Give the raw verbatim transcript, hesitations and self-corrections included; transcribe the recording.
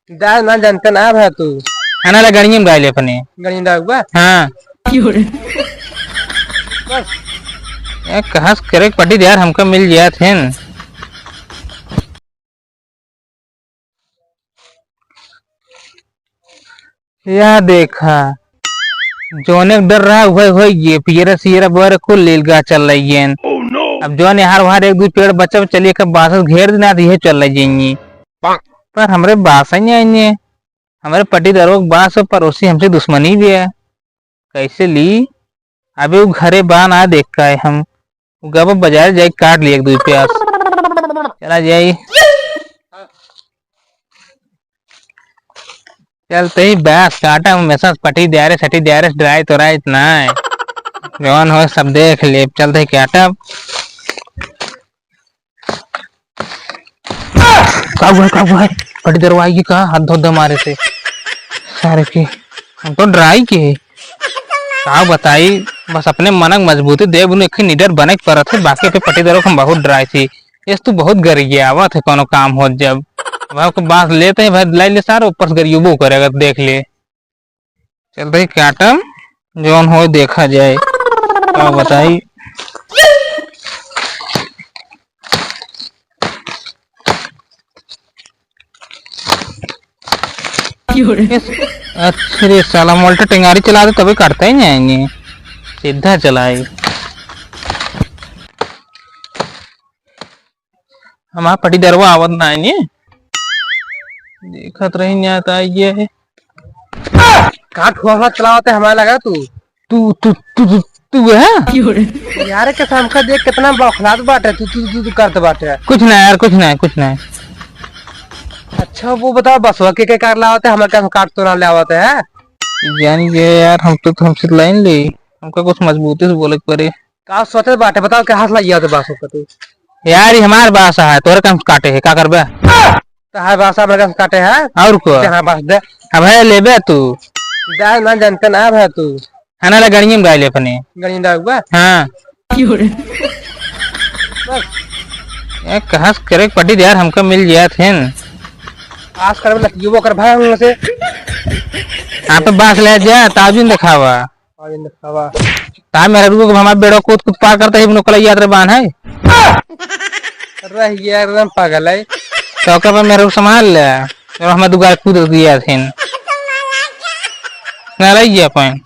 दाल ना जानते ना भा तू। खाना ला गणिये में डाले अपने। गणिये में डाल बा? हाँ। क्यों रे? बस। ए, कहाँ से करे पटी दे यार, हमका मिल जात है न। या देखा, जौने के डर रहा, वही होई गे। पियरा सियरा बोरे कुल लील गा चल रही गेन। Oh no! अब जौन यार वहाँ एक दो पेड़ बचब चलिए, कब बांस घेर देना, तो यह चल रही जाएंगी। पर हमरे बांस ही नहीं आएंगे। हमरे पटीदारों के बांस और पड़ोसी हमसे दुश्मनी भी है। कैसे ली? अबे उ घरे बा ना, देख का है हम। उ गब बाजार जाई, काट लिए एक दो प्याज। चला जाई। चलते ही बांस काटा, हमेशा पटी दे रे, सटी दे रे, डराई तो राई इतना है। जवान हो सब देख ले, चलते ही काटा। का हुआ, का हुआ है? पटी दरवाई की का हाथ धो दे मारे से। सारे की, हम तो डराई के। का बताई, बस अपने मनक मजबूती दे, बुने एक निडर बने के परत है, बाकी पे पटी दरो हम बहुत डराई थी। यस, तू बहुत गरियावत है, कोनो काम होत जब। अब आपके बांस लेते हैं भाई, लाई ले सारे, ऊपर से गरियोबो करे, अगर देख ले। चल भाई, काटम, जौन होए देखा जाए। का बताई? क्यों रे? इस, अच्छे रे साला, मोल्टे टेंगारी चला दे, तभी काटता ही नहीं आएंगे। सीधा चलाए। हमार पटीदरवा आवत ना है ने। देखत रही न्याय त आई गया है। का ठोहरा चलावत है हमारे लगा तू? तू, तू, तू, तू, तू है? यार के हमका देख कितना बौखलात बाटे, तू, तू, तू, तू करत बाटे। कुछ ना यार, कुछ ना, कुछ ना। अच्छा वो बताओ बसवा के, के कार लावत है, हमारे का काट तो ना लावत है? जानी गए यार, हम तो, तो हमसे लाइन ले, हमका कुछ मजबूती से बोले के पड़े। का सोचत बाटे, बताओ, के हाथ लग गया तो बात होकर तू। यार, ये हमार बासा है, तोरे काम काटे है, का करबे? तो हमार बासा, हमारे काम काटे है। और को? दे हमार बास दे। अब है, लेबे तू। दे ना, जानते ना है तू। है ना, ले गणिये में डाल ले अपने। गणिये में डाल बा? हाँ। क्यों रे? बस। ए, कहाँ से करे पटी दे यार, हमका मिल जात है न। आज कर लतियो कर भाई हम से। हाँ, तो बास ले जा, ताजुन दिखावा। और ये दिखावा। ता मेरा रुको, हमार बेड़ो कूद कूद पार करता है, नोकला याद रे बान है। रह गया, एकदम पागल है। तो ओकर पर मेरा संभाल ले। तो हमें दुगार कूद दिया थे। ना रह गया अपन।